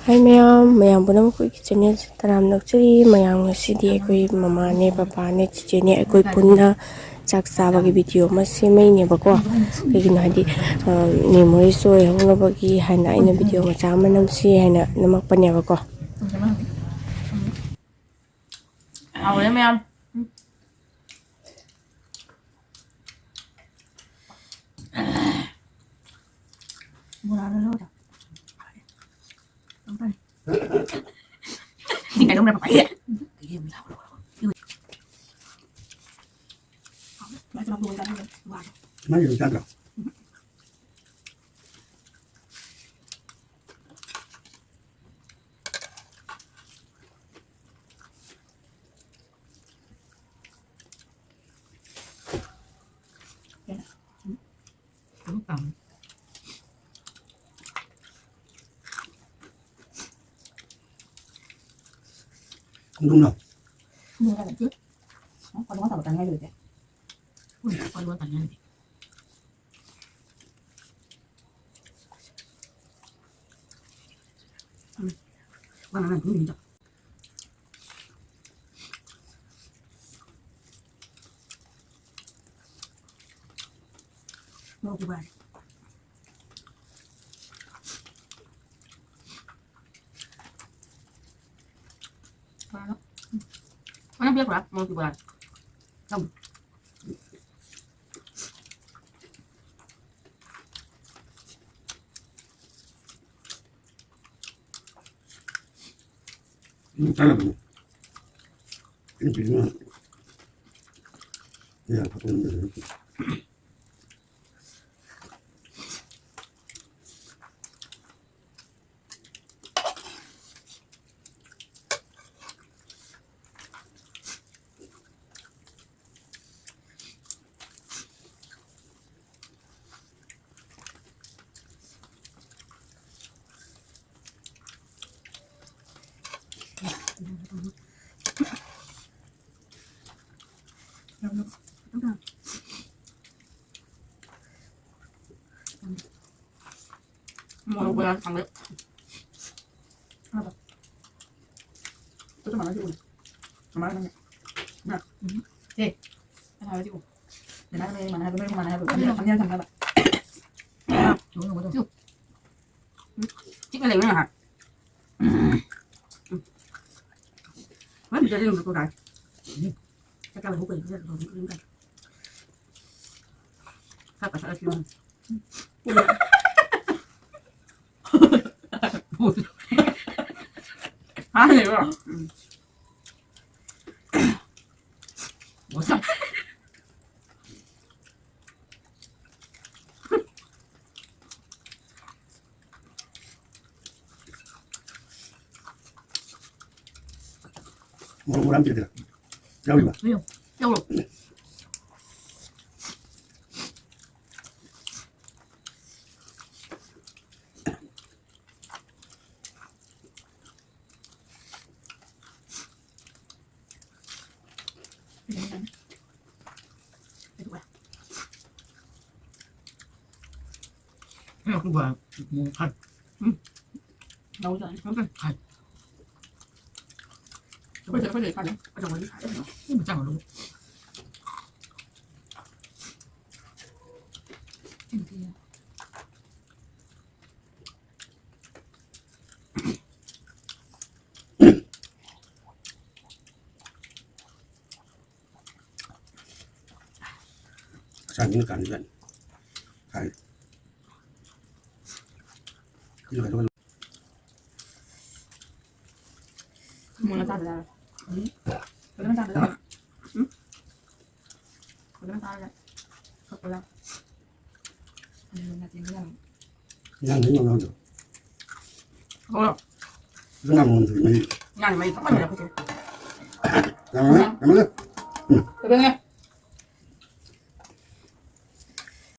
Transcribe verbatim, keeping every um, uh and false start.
ꯍꯥꯏ ꯃꯌꯥꯝ, ꯃꯌꯥꯝ ꯄꯨꯝꯅꯃꯛ ꯑꯩꯈꯣꯏꯒꯤ ꯆꯦꯅꯦꯜꯁꯦ ꯇꯔꯥꯝꯅ ꯑꯣꯛꯆꯔꯤ꯫ ꯃꯌꯥꯝ ꯉꯁꯤꯗꯤ ꯑꯩꯈꯣꯏ ꯃꯃꯥꯅꯦ, ꯄꯄꯥꯅꯦ, ꯆꯤꯆꯦꯅꯦ, ꯑꯩꯈꯣꯏ ꯄꯨꯟꯅ ꯆꯥꯛ ꯆꯥꯕꯒꯤ ꯚꯤꯗꯤꯑꯣ ꯑꯃ ꯁꯦꯝꯃꯛꯏꯅꯦꯕꯀꯣ꯫ ꯀꯩꯒꯤꯅꯣ ꯍꯥꯏꯗꯤ, ꯃꯦꯃꯣꯔꯤꯁ ꯑꯣꯏꯍꯧꯅꯕꯒꯤ ꯍꯥꯏꯅ ꯑꯩꯅ ꯚꯤꯗꯤꯑꯣ ꯃꯆꯥ ꯑꯃ ꯅꯝꯁꯤ ꯍꯥꯏꯅ ꯅꯝꯃꯛꯄꯅꯦꯕꯀꯣ꯫ ꯍꯥꯎꯔꯦ ꯃꯌꯥꯝ꯫ ꯕꯣꯔꯥꯗꯣ ꯂꯧꯔ ꯆꯥꯎ꯫ ꯀꯩꯗꯧꯔꯦ ꯄꯄꯥ? ꯃꯥꯏ ꯑꯗꯨꯝ ꯆꯥꯗ꯭ꯔꯣ? ꯈꯣꯡꯗ꯭ꯔꯨꯝꯂꯣ? ꯈꯣꯡꯗ꯭ꯔꯨꯝ ꯅꯠꯇꯦ꯫ ꯈꯣꯡꯗ꯭ꯔꯨꯝ ꯅꯠꯇꯕ ꯆꯥꯅꯤꯡꯉꯥꯏ ꯂꯩꯇꯦ꯫ ꯎꯝ, ꯈꯣꯡꯗ꯭ꯔꯨꯝ ꯆꯥꯅꯤꯡꯉꯥꯏ ꯂꯩꯇꯦ꯫ ꯎꯝ꯫ ꯋꯥ ꯉꯥꯡꯅꯕ ꯈꯪꯗꯦ ꯅꯪꯁꯨ꯫ ꯃꯣꯔꯣꯛ ꯈꯨꯕ꯫ ꯀꯅꯥꯅꯣ? ꯀꯅꯥ ꯄꯤꯔꯛꯄ꯭ꯔꯥ? ꯃꯣꯔꯣꯛ ꯈꯨꯕ꯫ ꯆꯥꯎ꯫ ꯎꯝ, ꯆꯥꯔꯕꯅꯦ꯫ ꯑꯩ ꯄꯤꯖꯅ ꯌꯥ ꯐꯠꯇꯕ ꯃꯇꯝꯗ꯫ ꯃꯣꯔꯣꯛ ꯕꯣꯔꯥ ꯊꯥꯡꯒꯠ꯫ ꯃꯥꯟꯅꯗꯦ꯫ ꯎꯝ꯫ ꯁꯦ꯫ ꯀꯅꯥ ꯍꯥꯏꯔꯗꯤ ꯎ꯫ ꯃꯥꯟꯅ ꯍꯥꯏꯕ, ꯃꯥꯟꯅ ꯍꯥꯏꯕ, ꯃꯥꯟꯅ ꯍꯥꯏꯕ꯫ ꯎꯝ꯫ ꯑꯅꯤꯔꯛ ꯊꯝꯅꯕ꯫ ꯆꯨ꯫ ꯎꯝ꯫ ꯆꯤꯛꯅ ꯂꯩꯕ ꯉꯥꯏꯍꯥꯛ꯫ ꯎꯝ꯫ ꯍꯣꯏ, ꯕꯤꯗꯤꯑꯣ ꯌꯦꯡꯕ ꯀꯣ, ꯒꯥꯏꯁ꯫ ꯎꯝ꯫ ꯆꯥꯛ ꯆꯥꯕ ꯍꯧꯕ ꯀꯨꯏꯔꯦ꯫ ꯈꯔ ꯀꯛꯊꯠꯂꯁꯤ ꯌꯦꯡꯉꯣ꯫ ꯍꯥꯟꯅꯩꯔꯣ? ꯎꯝ꯫ ꯃꯣꯔꯣꯛ ꯃꯔꯥꯡ ꯄꯤꯔꯛꯀꯦꯔꯥ? ꯌꯥꯎꯔꯤꯕ? ꯌꯥꯎꯔꯣ꯫ ꯌꯥꯎꯔꯣ꯫ ꯎꯝ, ꯎꯝ, ꯎꯝ, ꯎꯝ꯫ ꯂꯧꯖꯥꯠꯅꯤ꯫ ꯎꯝ, ꯎꯝ꯫ ꯑꯩꯈꯣꯏꯗꯤ, ꯑꯩꯈꯣꯏꯗꯤ ꯀꯥꯏꯗꯩ? ꯑꯆꯧꯕꯗꯤ ꯁꯥꯏ꯫ ꯎꯝ, ꯃꯆꯥ ꯃꯔꯨ꯫ ꯑꯁꯥꯡꯕꯤꯅ ꯀꯥꯟꯅꯖꯥꯠꯅꯤ꯫ ꯍꯥꯏ꯫ ꯃꯨꯟꯅ ꯆꯥꯗ ꯌꯥꯔꯣꯏ꯫ ꯎꯝ꯫ ꯐꯖꯅ ꯆꯥꯗ ꯌꯥꯔꯣꯏ꯫ ꯎꯝ꯫ ꯐꯖꯅ ꯆꯥꯔꯒ ꯀꯛꯄꯗ ꯑꯗꯨꯒ ꯅꯥꯇꯦꯟꯗ ꯌꯥꯔꯣꯏ꯫ ꯏꯟꯖꯥꯡꯗ ꯉꯧꯔꯣ꯫ ꯍꯣꯏ꯫ ꯏꯟꯖꯥꯡ ꯉꯧꯔꯣ꯫ ꯃꯍꯤ꯫ ꯏꯟꯖꯥꯡ ꯃꯍꯤ ꯊꯛꯃꯟꯗꯅ ꯑꯩꯈꯣꯏꯁꯦ꯫ ꯌꯥꯝꯃꯦ, ꯌꯥꯝꯃꯦ꯫ ꯎꯝ꯫ ꯀꯩꯗꯧꯅꯦ?